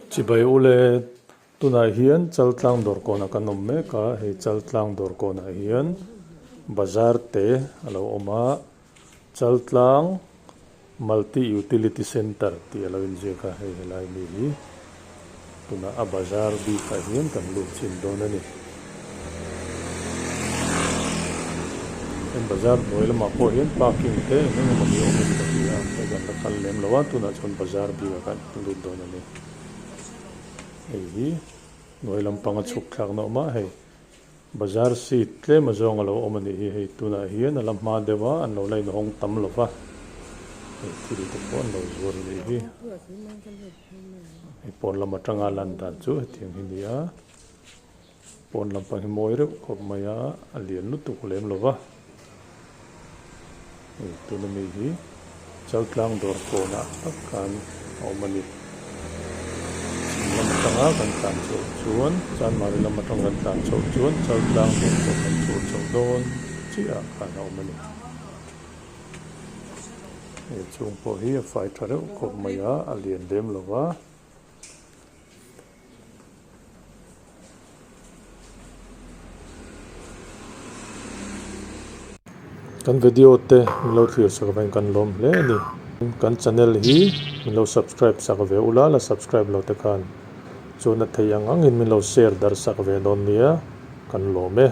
Chibai ule tunah hian Chaltlang dawrkawnah kan awm mek a, hei Chaltlang dawrkawnah hian bazar te a lo awm a, Chaltlang Multi Utility Centre tih a lo inziak a, hei helai mi hi tunah a bazar bikah hian kan lut chhin dawn a ni. Heng bazar hnuai lamah pawh hian parking te eng eng emaw ni awmin ka hria a, hei kan la kal lem lo a, tunah chuan bazar bikah khan kan lut dawn a ni. Hei hi hnuai lampanga chhuk thlakna awm a, hei bazar seat tlem azawng a lo awm a nih hi, hei tunah hian a la hma deuh a, an lo la inhawng tam lo va, hei thil te pawh an lo zuar a nih hi. Hei pawn lam atanga lan dan chu hetiang hi a ni a. Pawn lampang hi mawi reuh khawp mai a, a lian lutuk lem lo va. Hei tuna mi hi Chaltlang dawr kawnah tak khan a awm a ni. Chhim lam atanga kan tlan chhoh chuan, Chanmari lam atanga kan tlan chhoh chuan Chaltlang dawr kawn kan chhuah chhoh dawn chiah ah khan a awm a ni. Hei chhung pawh hi a fai tha reuh khawp mai a, a lian lem lo va. Kan video te min lo thlir sak avangin kan lawm hle a ni. Kan channel hi min lo subscribe sak ve ula, la subscribe lo te khan chuan a thei ang angin min lo share darh sak ve dawn nia, kan lawm e.